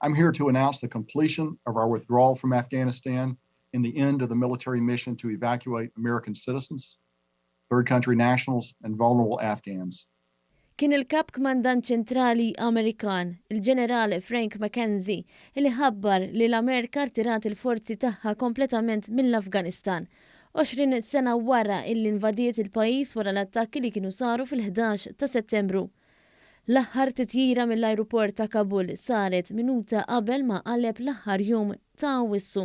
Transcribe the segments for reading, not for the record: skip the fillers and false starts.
I'm here to announce the completion of our withdrawal from Afghanistan and the end of the military mission to evacuate American citizens, third country nationals, and vulnerable Afghans. Kien il-Kap Kmandant Ċentrali Amerikan, il-Ġeneral Frank McKenzie, li ħabbar li l-Amerika rtirat il-forzi tagħha kompletament mill-Afganistan. 20 sena wara illi invadiet il-pajjiż wara l-attakki li kienu saru fil-11 ta' Settembru. L-aħħar titjira mill-ajruport ta' Kabul saret minuta qabel ma qaleb l-aħħar jum ta' Awwissu.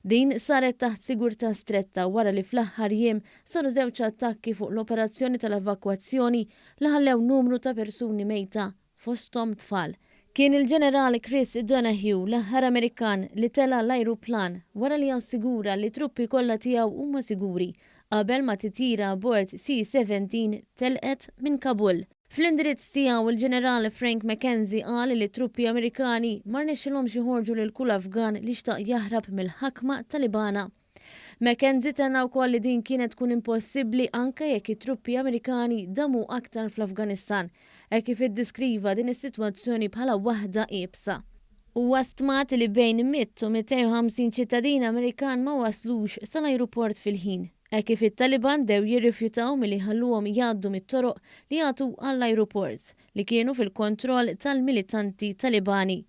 Din saret taħt sigurtà stretta wara li fl-aħħar jiem saru żewġ attakki fuq l-operazzjoni tal-evakwazzjoni li ħallew numru ta' persuni mejta, fosthom tfal. Kien il-Ġeneral Chris Donahue l-aħħar Amerikan li tela' l-ajruplan wara li assigura li truppi kollha tiegħu huma siguri qabel ma titjira abbord C-17 telqet minn Kabul. Fl-indirizz tiegħu, il-Ġeneral Frank McKenzie qal li t-truppi Amerikani ma rnexxilhomx joħorġu lil kull Afgan li xtaq jaħrab mill-ħakma Talibana. McKenzie tenna wkoll li din kienet tkun impossibbli anke jekk it-truppi Amerikani damu aktar fl-Afganistan, hekk kif iddeskriva din is-sitwazzjoni bħala waħda iebsa. Huwa stmat li bejn 100 u 250 ċittadin Amerikan ma waslux sal-ajruport fil-ħin, hekk kif it-Taliban bdew jirrifjutaw milli jħalluhom jgħaddu mit-toroq li jagħtu għall-ajruport, li kienu fil-kontroll tal-militanti Talibani.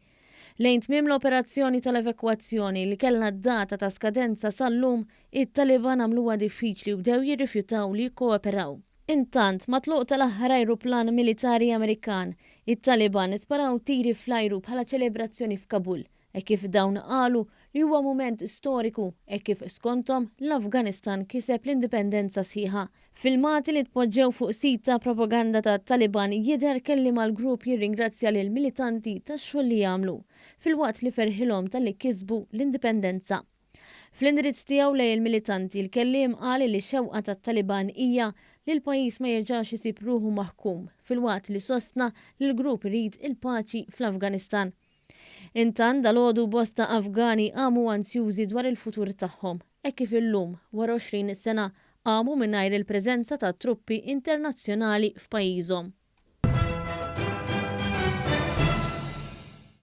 Lejn tmiem l-operazzjoni tal-evakwazzjoni, li kellha data ta' skadenza sal-lum, it-Taliban għamluha diffiċli u bdew jirrifjutaw li jikkooperaw. Intant, mat-tluq tal-aħħar ajruplan militari Amerikan, it-Taliban sparaw tiri fl-ajru bħala ċelebrazzjoni f'Kabul, hekk kif dawn qalu li huwa mument storiku hekk kif skonthom l-Afganistan kiseb l-indipendenza sħiħa. Filmati li tpoġġew fuq sit ta' propaganda tat-Taliban jidher kelliem għall-grupp jirringrazzja lill-militanti tax-xogħol li għamlu, filwaqt li ferħilhom talli kisbu l-indipendenza. Fl-indirizz tiegħu lejn il-militanti, il-kelliem qal li x-xewqa tat-Taliban hija li l-pajjiż ma jerġax isib ruħu maħkum, filwaqt li sostna li l-grupp irid il-paċi fl-Afganistan. Intant, dalgħodu bosta Afgani qamu anzjużi dwar il-futur tagħhom, hekk kif illum, wara 20 sena, qamu mingħajr il-preżenza ta' truppi internazzjonali f'pajjiżhom.